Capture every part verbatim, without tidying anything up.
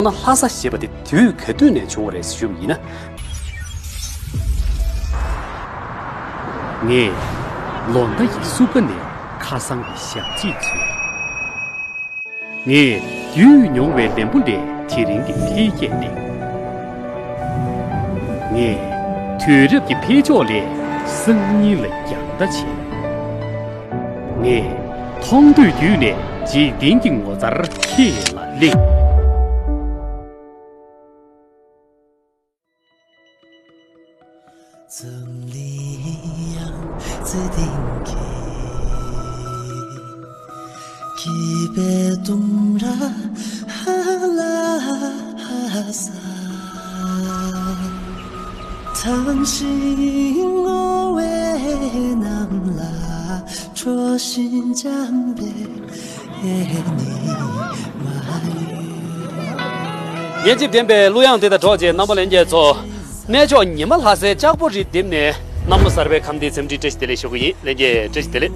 ན་ལྷ་ས་ཞེས་པ་དེ་དུས་ག་དུས་ནས་བྱུང་བ་རེད་ཞུ་བ་ཡིན་ན། ངས་ལོ་ཟླ་ཡི་སྲུབས་ཀ་ནས་ཁ་སང་གི་ཞག་གཅིག་འཚོལ། ངས་བརྒྱུད་མྱོང་བའི་ལན་བུ་ལས་དེ་རིང་གི་འཕེལ་རྒྱས་གླེང་། ངས་དུས་རབས་ཀྱི་འཕེལ་ཕྱོགས་ལས་སང་ཉིན་ལ་རྒྱང་ལྟ་བྱས། ངས་མཐོང་ཐོས་བརྒྱུད་ནས་འཇིག་རྟེན་གྱི་ངོ་མཚར་ཁྱེད་ལ་གླེང་། སྙན་འཇེབས་ལྡན་པའི་གླུ་དབྱངས་དེ་དང་འགྲོགས་བྱས། རྣམ་པ་ལྷན་རྒྱས་ཚོ། གནས་མཆོག་ཉི་མ་ལྷ་སའི་ལྕགས་པོ་རི་ལྡེབས་ནས་གནམ་ལོ་གསར་པའི་ཁམས་བདེའི་འཚམས་འདྲིའི་བཀྲ་ཤིས་བདེ་ལེགས་ཞུ་གི་ཡིན། ལྷན་རྒྱས་བཀྲ་ཤིས་བདེ་ལེགས།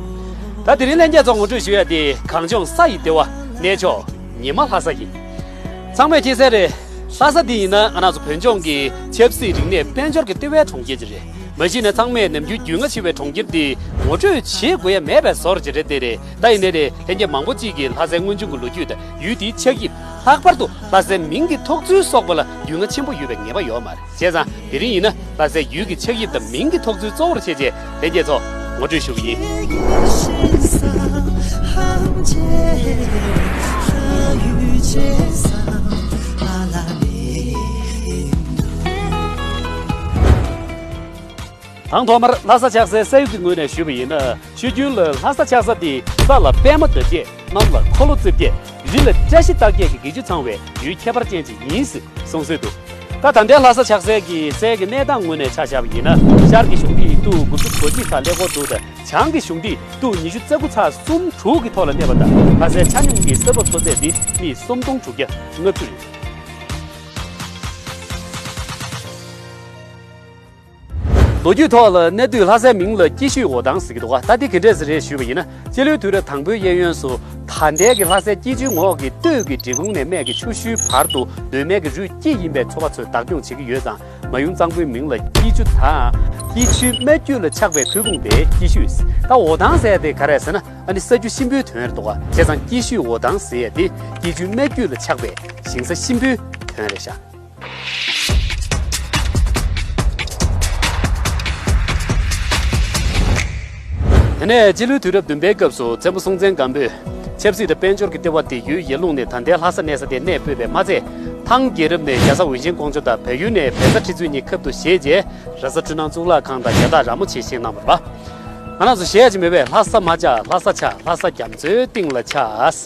ད་དེ་རིང་ལྷན་རྒྱས་ཚོ་ངོ་སྤྲོད་ཞུ་ཡ་དེ་གངས་ལྗོངས་ས་ཡི་ལྟེ་བ་གནས་མཆོག་ཉི་མ་ལྷ་ས་ཡིན། ཚང་མས་མཁྱེན་གསལ་རེད། ལྷ་ས་འདི་ཡིན་ན་ང་རང་ཚོ་བོད་ལྗོངས་ཀྱི་ཆབ་སྲིད་རིག་གནས་དཔལ་འབྱོར་གྱི་ལྟེ་བའི་གྲོང་ཁྱེར་ཅིག་རེད། མ་གཞི་ནས་ཚང་མས་ནམ་རྒྱུན་རྒྱུས་མངའ་ཆེ་བའི་གྲོང་ཁྱེར་འདི་ངོ་སྤྲོད་བྱེད་དགོས་ཡ་མེད་པའི་བཟོ་འདྲ་ཅིག་རེད་དེ་རེད། ད་ཡིན་ནའི་རེད། ལྷན་རྒྱས་མང་པོ་གཅིག་གིས་ལྷ་སའི་དངོས་བྱུང་གི་ལོ་རྒྱུས་དང་ཡུལ་དེའི་ཆགས་དབྱིབས། ལྷག་པར་དུ་ལྷ་སའི་མིང་གི་ཐོགས་ཚུལ་སོགས་པ་ལ་རྒྱུས་མངའ་ཆེན་པོ་ཡོད་པའི་ངེས་པ་ཡོད་མ་རེད། བྱས་ཙང་དེ་རིང་ཡིན་ན་ལྷ་སའི་ཡུལ་གྱི་ཆགས་དབྱིབས་དང་མིང་གི་ཐོགས་ཚུལ་གཙོ་བོར་བྱས་རྗེས་ལྷན་རྒྱས་ཚོ་ངོ་སྤྲོད་ཞུ་གི་ཡིན། དང་ཐོག་མར་ལྷ་ས་ཆགས་སའི་ས་ཡུལ་གྱི་ངོས་ནས་ཞུས་པ་ཡིན་ན། ཆོས་རྒྱུན་ལ་ལྷ་ས་ཆགས་ས་དེ་ས་ལ་པད་མ་འདབ་བརྒྱད། གནམ་ལ་འཁོར་ལོ་རྩིབས་བརྒྱད། རི་ལ་བཀྲ་ཤིས་རྟགས་བརྒྱད་ཀྱི་གེགས་ཆོས་ཚང་བའི་ཡུལ་ཁྱད་པར་ཅན་ཅིག་ཡིན་ཟེར་གསུངས་སྲོལ་འདུག་ད་ད་ལྟའི་ལྷ་ས་ཆགས་སའི་གི་སའི་གི་གནས་སྟངས་ངོས་ནས་ཆ་བཞག་པ་ཡིན་ན། ཤར་གྱི་གཞུང་འདི་སྟུག་དགུ་བཅུ་གོ་གཅིག་ཚེག་ཀླད་ཀོར་དྲུག་དང་། བྱང་གི་གཞུང་འདི་སྟུག་ཉི་ཤུ་རྩ་དགུ་ཚེག་གསུམ་དྲུག་གི་ཐོག་ལ་གནས་པ་དང་། ལྷ་སའི་ཆ་སྙོམས་ཀྱི་ས་བབ་མཐོ་ཚད་འདི་སྨི་སུམ་སྟོང་དྲུག་བརྒྱ་ལྔ་བཅུ་རེད། ལོ་རྒྱུས་ཐོག་ལ་གནས་སྡོད་ལྷ་སའི་མིང་ལ་སྐྱིད་ཤོད་འོ་ཐང་ཟེར་གྱི་འདུག་ག་ད་འདི་ག་འདྲས་རེད་ཞུས་པ་ཡིན་ན། སྤྱི་ལོའི་དུས་རབས་དང་པོའི་གཡས་གཡོན་སུ་ད་ལྟའི་གི་ལྷ་སའི་སྐྱིད་ཆུའི་ངོགས་ཀྱི་སྟོད་ཀྱི་འབྲི་གུང་ནས་སྨད་ཀྱི་ཆུ་ཤུལ་བར་དུ་སྟོད་སྨད་ཀྱི་རུས་སྐྱིད་ཡིན་པའི་ཚོ་པ་ཚོས་བདག་སྐྱོང་བྱེད་ཀྱི་ཡོད་ཙང་། མ་ཡུམ་གཙང་པོའི་མིང་ལ་སྐྱིད་ཆུ་དང་། སྐྱིད་ཆུའི་སྨད་རྒྱུད་ལ་ཆགས་པའི་ཁུལ་ཁོངས་དེ་སྐྱིད་ཤོད། ད་འོ་ཐང་ཟེར་ཡ་དེ་ག་རེ་ཟེར་ན། ཨ་ནི་ས་རྒྱུ་གཤིན་པོའི་དོན་རེད་འདུག་ག་བྱས་ཙང་སྐྱིད་ཤོད་འོ་ཐང་ཟེར་ཡ་དེ་སྐྱིད་ཆུའི་སྨད་རྒྱུད་ལ་ཆགས་པའི་ཞིང་ས་གཤིན་པོའི་དོན་རེད་ཤག་དེ་ནས་སྤྱི་ལོའི་དུས་རབས་བདུན་པའི་སྐབས་སུ་བཙན་པོ་སྲོང་བཙན་སྒམ་པོས་ཆབ་སྲིད་དང་དཔལ་འབྱོར་གྱི་ལྟེ་བ་དེ་ཡུལ་ཡར་ཀླུང་ནས་ད་ལྟའི་ལྷ་ས་གནས་ས་དེར་གནས་སྤོས་པས་མ་ཚད། ཐང་རྒྱལ་རབས་ནས་རྒྱ་བཟའ་འོད་ཆེན་ཀོང་ཇོ་དང་བལ་ཡུལ་ནས་བལ་བཟའ་ཁྲི་བཙུན་གཉིས་ཁབ་ཏུ་བཞེས་རྗེས། ར་ས་འཕྲུལ་སྣང་གཙུག་ལག་ཁང་དང་རྒྱ་སྟག་ར་མོ་ཆེ་བཞེངས་གནང་བ་རེད་པ། ང་རང་ཚོ་བཤད་ཡ་ཅིག་མེད་པས། ལྷ་ས་མ་ཆགས་ལྷ་ས་ཆགས། ལྷ་ས་རྒྱ་མཚོའི་གཏིང་ལ་ཆགས།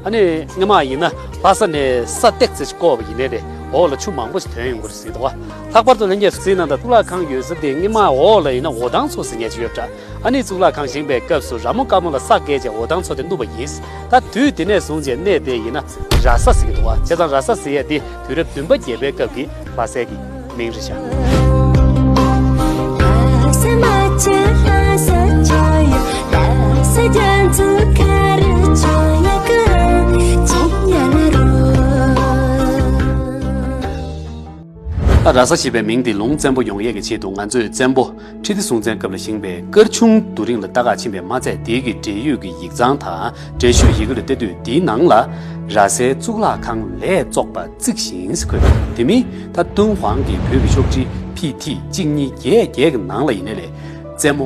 ཨ་ནི་སྔོན་མ་ཡིན་ན་ལྷ་ས་ནས་ས་ཏོག་ཙམ་ཞིག་བརྐོས་པ་ཡིན་ནའི་རེད། འོག་ལ་ཆུ་མང་པོ་ཞིག་ཐོན་ཡོང་གི་རེད་ཟེར་འདུག་ག་ལྷག་པར་དུ་ལྷན་རྒྱས་སུ་གཟིགས་གནང་དང་། གཙུག་ལག་ཁང་ཡོད་ས་དེ་སྔོན་མ་འོག་ལ་ཡིན་ན་འོ་ཐང་མཚོ་ཟེར་མཁན་ཅིག་ཡོད་པ་འདྲ། ཨ་ནི་གཙུག་ལག་ཁང་བཞེངས་པའི་སྐབས་སུ་ར་མོ་དཀར་མོ་ལ་ས་བཀལ་བྱས་འོ་ཐང་མཚོ་དེ་བསྣུབས་པ་ཡིན། ད་དུས་དེ་ནས་བཟུང་བྱས་གནས་དེ་ཡིན་ན་ར་ས་ཟེར་གྱི་འདུག་ག་བྱས་ཙང་ར་ས་ཟེར་ཡ་དེ་དུས་རབས་བདུན་པ་བརྒྱད་པའི་སྐབས་ཀྱི་ལྷ་སའི་གི་མིང་རེད་ཤག་ད་ར་ས་ཞེས་པའི་མིང་འདི་ལུང་བཙན་པོ་ཡོང་ཡས་ཀྱི་ཆེད་དུ། ང་ཚོས་བཙན་པོ་ཁྲི་ལྡེ་སྲོང་བཙན་སྐབས་ལ་བཞེངས་པའི་སྐར་ཆུང་རྡོ་རིང་ལ་ལྟ་ག་ཕྱིན་པས་མ་ཚད། དེའི་གི་འབྲེལ་ཡོད་ཀྱི་ཡིག་ཚང་དང་འགྲེལ་བཤད་ཡི་གེ་ལ་བལྟས་དུས། འདིའི་ནང་ལ་ར་སའི་གཙུག་ལག་ཁང་ལས་བཙོག་པ་བརྩིགས་ཤིང་ཟེར་འཁོད་འདུག་དེ་མིན་ད་ཏུན་ཧོང་གི་བོད་ཀྱི་ཤོག་དྲིལ་ཕི་ཐི་གཅིག་གཉིས་བརྒྱད་བརྒྱད་ཀྱི་ནང་ལ་ཡིན་ནའི་རེད། བཙན་མོ་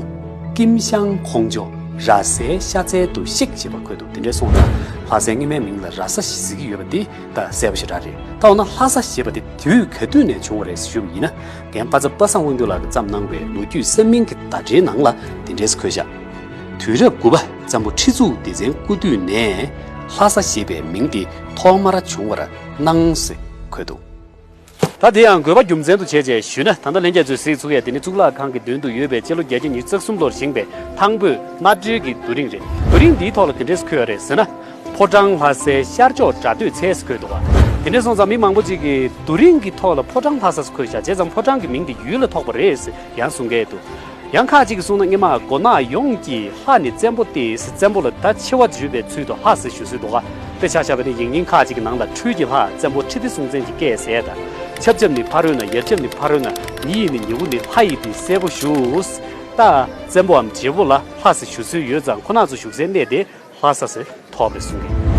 ཀིམ་ཤང་ཁོང་ཇོ་ར་སའི་ཤ་ཚལ་དུ་གཤེགས་ཞེས་པ་འཁོད་འདུག་དེ་འདྲ་སོང་ཙང་ལྷ་སའི་སྔོན་མའི་མིང་ལ་ར་ས་ཞེས་ཟེར་གྱི་ཡོད་པ་འདི་ད་གསལ་པོ་ཞེ་དྲག་རེད། ད་འོ་ན་ལྷ་ས་ཞེས་པ་དེ་དུས་ག་དུས་ནས་བྱུང་བ་རེད་ཞུས་པ་ཡིན་ན། རྒན་པ་ཚེ་པ་སངས་དབང་འདུས་ལགས་ཀྱིས་བརྩམས་གནང་བའི་ལོ་རྒྱུས་གསར་རྙིང་གི་བརྡ་འགྲེལ་ནང་ལ་འདི་འདྲས་འཁོད་བཞག་དུས་རབས་དགུ་པ་བཙན་པོ་ཁྲི་གཙུག་ལྡེ་བཙན་སྐུ་དུས་ནས་ལྷ་ས་ཞེས་པའི་མིང་འདི་ཐོག་མར་བྱུང་བར་སྣང་ཟེར་འཁོད་འདུག་ད་དེ་ཡང་དགོས་པ་རྒྱུ་མཚན་དུ་བྱས་བྱས་ཞུས་ན། ད་ལྟ་ལྷན་རྒྱས་ཚོས་གཟིགས་ཚུགས་ཡས་དེ་ནི་གཙུག་ལག་ཁང་གི་མདུན་དུ་ཡོད་པའི་སྤྱི་ལོ་བརྒྱད་བརྒྱ་ཉི་ཤུ་རྩ་གསུམ་ལོར་བཞེངས་པའི་ཐང་བོད་གནའ་སྦྲེལ་གྱི་རྡོ་རིང་རེད། རྡོ་རིང་འདིའི་ཐོག་ལ་ག་འདྲས་འཁོད་ཡོད་རེད་ཟེར་ན། ཕོ་བྲང་ལྷ་སའི་ཤར་ཕྱོགས་བྲག་སྟོད་ཚལ་ཟེར་འཁོད་འདུག་ག་དེ་འདྲ་སོང་ཙང་མི་མང་པོ་ཅིག་གིས་རྡོ་རིང་གི་ཐོག་ལ་ཕོ་བྲང་ལྷ་ས་ཟེར་འཁོད་བཞག་བྱས་ཙང་ཕོ་བྲང་གི་མིང་དེ་ཡུལ་ལ་ཐོགས་པ་རེད་ཟེར་ཡང་གསུང་མཁན་འདུག་ཡང་ཁ་ཅིག་གིས་གསུངས་ན། སྔོན་མ་མགོ་ནག་ཡོངས་ཀྱི་ལྷ་ནི་བཙན་པོ་སྟེ། བཙན་པོ་ལ་ད་ཆེ་བ་བརྗོད་པའི་ཚུལ་དུ་ལྷ་ཟེར་ཞུ་སྲོལ་འདུག་ག། དཔེ་ཆ་བཞག་པ་ཡིན་ན་ཡིག་རྙིང་ཁ་ཅིག་གི་ནང་ལ་འཕྲུལ་གྱི་ལྷ་བཙན་པོ་ཁྲི་ལྡེ་སྲོང་བཙན་གྱི་སྐད་ཟེར་དང་། ཆབ་ཆབ་ནི་ཕ་རོལ་ན། ཡར་ཆབ་ནི་ཕ་རོལ་ན། མི་ཡི་ནི་ཉེ་བོ་ནི། ལྷ་ཡི་ནི་གསལ་པོ་ཞུ། ད་བཙན་པོའམ་རྗེ་བོ་ལ་ལྷ་ཟེར་ཞུ་སྲོལ་ཡོད་ཙང་། ཁོ་རང་ཚོ་བཞུགས་སའི་གནས་དེ་ལྷ་ས་ཟེར་ཐོགས་པ་རེད་གསུང་གི།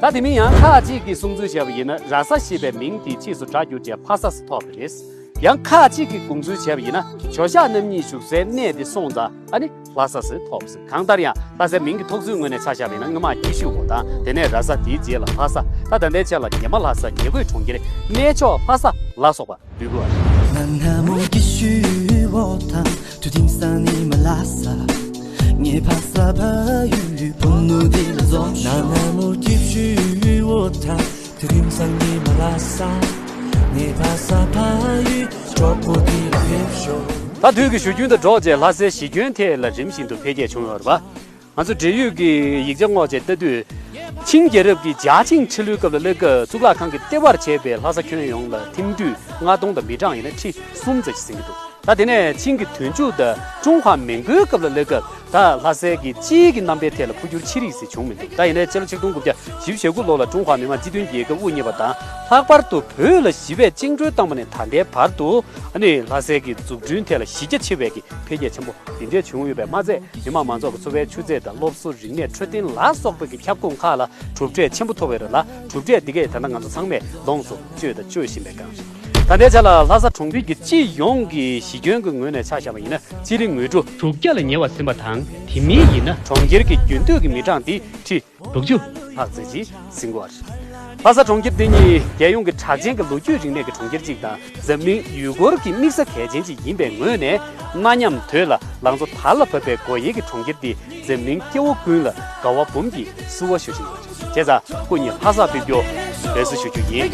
ད་དེ་མིན་ཡང་ཁ་ཅིག་གིས་གསུང་ཚུལ་བྱས་པ་ཡིན་ན། ར་ས་ཞེས་པའི་མིང་དེ་ཕྱིས་སུ་སྒྲ་བསྒྱུར་བྱས་ཕ་ས་ཟེར་ཐོགས་པ་རེད། ཡང་ཁ་ཅིག་གིས་དགོངས་ཚུལ་བྱས་པ་ཡིན་ན། ཇོ་ཤཱཀ་རྣམ་གཉིས་བཞུགས་སའི་གནས་དེ་སོང་ཙང་། ཨ་ནི་ལྷ་ས་ཟེར་ཐོགས་པ་ཟེར། གང་ལྟར་ཡང་ལྷ་སའི་མིང་གི་ཐོགས་ཚུལ་ངོས་ནས་ཆ་བཞག་པ་ཡིན་ན། སྔོན་མ་སྐྱིད་ཤོད་གོ་དང་། དེ་ནས་ར་ས། དེའི་རྗེས་ལ་ལྷ་ས། ད་ད་ལྟའི་ཆ་ལ་ཉི་མ་ལྷ་ས། ཉི་གོས་གྲོང་ཁྱེར། གནས་མཆོག་ལྷ་ས་ལ་སོགས་པ་འདུས་ཀྱི་ཡོད་པ་རེད། ད་དུས་ཀྱི་བཞུར་རྒྱུན་དང་འགྲོགས་བྱས་ལྷ་སའི་གཞི་ཁྱོན་ཐད་ལ་རིམ་བཞིན་དུ་འཕེལ་རྒྱས་བྱུང་ཡོད་རེད་པ། ང་ཚོ་འབྲེལ་ཡོད་ཀྱི་ཡིག་ཆ་སྔོག་བྱས་ལྟ་དུས། ཆིང་རྒྱལ་རབས་ཀྱི་ཇཱ་ཆིང་ཁྲི་ལོའི་སྐབས་ལ་སླེབས་སྐབས། གཙུག་ལག་ཁང་གི་ལྟེ་བར་བྱས་པའི་ལྷ་ས་ཁྱོན་ཡོངས་ལ་ཐིམ་དུད་རྔ་སྟོང་དང་མི་གྲངས་ཡིན་ན་ཁྲི་གསུམ་ཙམ་ཞིག་ཟིན་གྱི་འདུག། ད་དེ་ནས་ཆིང་གི་དུས་མཇུག་དང་ཀྲུང་ཧྭ་མིན་གོའི་སྐབས་ལ་སླེབས་སྐབས། ད་ལྷ་སའི་གི་སྤྱིའི་གི་རྣམ་པའི་ཐད་ལ་འཕོ་འགྱུར་ཆེ་རིགས་ཤིག་བྱུང་མི་འདུག། ད་ཡིན་ནའི་སྤྱི་ལོ་ཆིག་སྟོང་དགུ་བརྒྱ་བཞི་བཅུ་ཞེ་དགུ་ལོ་ལ་ཀྲུང་ཧྭ་མི་དམངས་སྤྱི་མཐུན་རྒྱལ་ཁབ་དབུ་བརྙེས་པ་དང་། ལྷག་པར་དུ་བོད་ལ་ཞི་བས་བཅིངས་འགྲོལ་བཏང་བ་ནས་ད་ལྟའི་བར་དུ། ཨ་ནི་ལྷ་སའི་གི་འཛུགས་སྐྲུན་ཐད་ལ་གཞི་རྒྱ་ཆེ་བའི་གི་འཕེལ་རྒྱས་ཆེན་པོ་འདི་འདྲས་བྱུང་ཡོད་པས་མ་ཚད། མི་དམངས་མང་ཚོགས་ཀྱི་འཚོ་བའི་ཆུ་ཚད་དང་། སློབ་གསོ། རིག་གནས། འཕྲོད་བསྟེན་ལ་སོགས་པའི་གི་ཁྱབ་ཁོངས་ཁག་ལ་གྲུབ་འབྲས་ཆེན་པོ་ཐོབ་པ་རེད་ལ། གྲུབ་འབྲས་འདི་གས་ད་ལྟ་ང་ཚོ་ཚང་མས་ལོངས་སུ་སྤྱོད་དང་སྤྱོད་བཞིན་པའི་སྒང་རེད། ད་ལྟའི་ཆ་ལ་ལྷ་ས་གྲོང་ཁྱེར་གྱི་སྤྱི་ཡོངས་ཀྱི་གཞི་ཁྱོན་གྱི་ངོས་ནས་ཆ་བཞག་པ་ཡིན་ན། སྤྱི་ལེ་ངོས་གྲུ་དྲུག་བརྒྱ་ལ་ཉེ་བ་ཟིན་པ་དང་། དེ་མིན་ཡིན་ན་གྲོང་ཁྱེར་གྱི་རྒྱུན་སྡོད་ཀྱི་མི་གྲངས་དེ་ཁྲི་དྲུག་ཅུ་ལྷག་ཙམ་ཅིག་ཟིན་གྱི་ཡོད་རེད། ལྷ་ས་གྲོང་ཁྱེར་འདི་ཉིད་རྒྱལ་ཡོངས་ཀྱི་གྲགས་ཅན་གྱི་ལོ་རྒྱུས་རིག་གནས་ཀྱི་གྲོང་ཁྱེར་གཅིག་དང་། འཛམ་གླིང་ཡུལ་སྐོར་གྱི་དམིགས་ས་གལ་ཆེན་གཅིག་ཡིན་པའི་ངོས་ནས། གནའ་ཉམས་དོད་ལ་ལང་ཚོ་དར་ལ་བབས་པའི་སྒོ་དབྱེ་གི་གྲོང་ཁྱེར་འདིས་འཛམ་གླིང་སྐྱེ་བོ་ཀུན་ལ་དགའ་བ་འབུམ་གྱིས་བསུ་བ་ཞུ་བཞིན་ཡོད་རེད། བྱས་ཙང་སྐུ་ཉིད་ལྷ་སར་ཕེབས་རྒྱུ་འབད་བརྩོན་ཞུ་རྒྱུ་ཡིན།